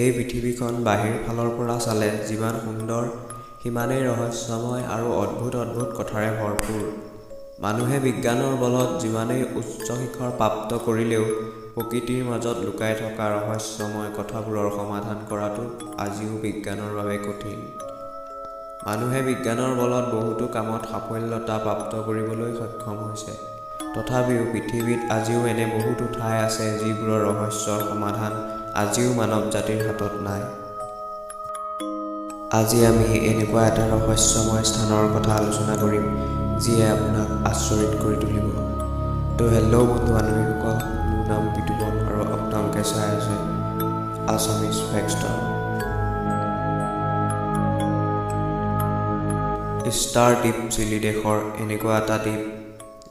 এই পৃথিৱীখন বাহিৰ ফালৰ পৰা চালে যিমান সুন্দৰ, সিমানেই ৰহস্যময় আৰু অদ্ভুত অদ্ভুত কথাৰে ভৰপূৰ। মানুহে বিজ্ঞানৰ বলত যিমানেই উচ্চ শিখৰ প্ৰাপ্ত কৰিলেও প্ৰকৃতিৰ মাজত লুকাই থকা ৰহস্যময় কথাবোৰৰ সমাধান কৰাটো আজিও বিজ্ঞানৰ বাবে কঠিন। মানুহে বিজ্ঞানৰ বলত বহুতো কামত সাফল্যতা প্ৰাপ্ত কৰিবলৈ সক্ষম হৈছে। তথাপিও পৃথিৱীত আজিও এনে বহুতো ঠাই আছে যিবোৰৰ ৰহস্যৰ সমাধান আজিও মানৱ জাতিৰ হাতত নাই। আজি আমি এনেকুৱা এটা ৰহস্যময় স্থানৰ কথা আলোচনা কৰিম যিয়ে আপোনাক আচৰিত কৰি তুলিব। তো হেল্ল' বন্ধু বান্ধৱীসকল, মোৰ নাম বিতুপন আৰু আপোনালোকে চাই আছে আছামিজ ফেক্সটৰ। ষ্টাৰ দ্বীপ চিলি দেশৰ এনেকুৱা এটা দ্বীপ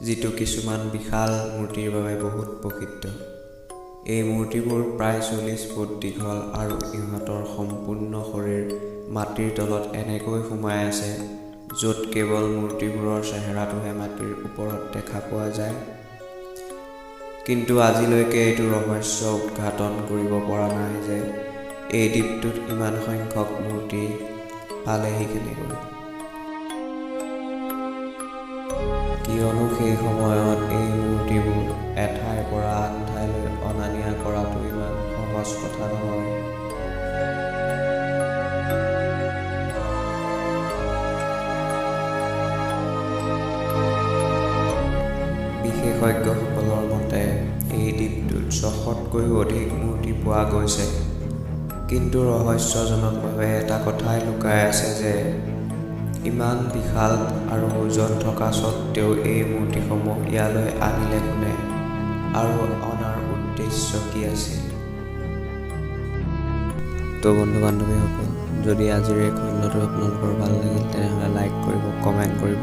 যিটো কিছুমান বিশাল মূৰ্তিৰ বাবে বহুত প্ৰসিদ্ধ। এই মূৰ্তিবোৰ প্ৰায় 40 ফুট দীঘল আৰু ইহঁতৰ সম্পূৰ্ণ শৰীৰ মাটিৰ তলত এনেকৈ সোমাই আছে য'ত কেৱল মূৰ্তিবোৰৰ চেহেৰাটোহে মাটিৰ ওপৰত দেখা পোৱা যায়। কিন্তু আজিলৈকে এইটো ৰহস্য উদ্ঘাটন কৰিব পৰা নাই যে এই দ্বীপটোত ইমান সংখ্যক মূৰ্তি পালেহি কেনেকৈ। কিয়নো সেই সময়ত এই মূৰ্তিবোৰ এঠাইৰ পৰা আন ঠাইলৈ অনা নিয়া কৰাটো ইমান সহজ কথা নহয়। বিশেষজ্ঞসকলৰ মতে এই দ্বীপটোত 600তকৈও অধিক মূৰ্তি পোৱা গৈছে। কিন্তু ৰহস্যজনকভাৱে এটা কথাই লুকাই আছে যে ইমান বিশাল আৰু ওজন থকা স্বত্তেও এই মূৰ্তিসমূহ ইয়ালৈ আনিলে কোনে আৰু অনাৰ উদ্দেশ্য কি আছিল। তো বন্ধু বান্ধৱীসকল, যদি আজিৰ এই খণ্ডটো আপোনালোকৰ ভাল লাগিল তেনেহ'লে লাইক কৰিব, কমেণ্ট কৰিব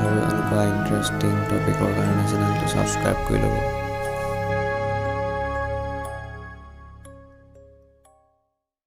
আৰু এনেকুৱা ইণ্টাৰেষ্টিং টপিকৰ কাৰণে চেনেলটো ছাবস্ক্ৰাইব কৰি ল'ব।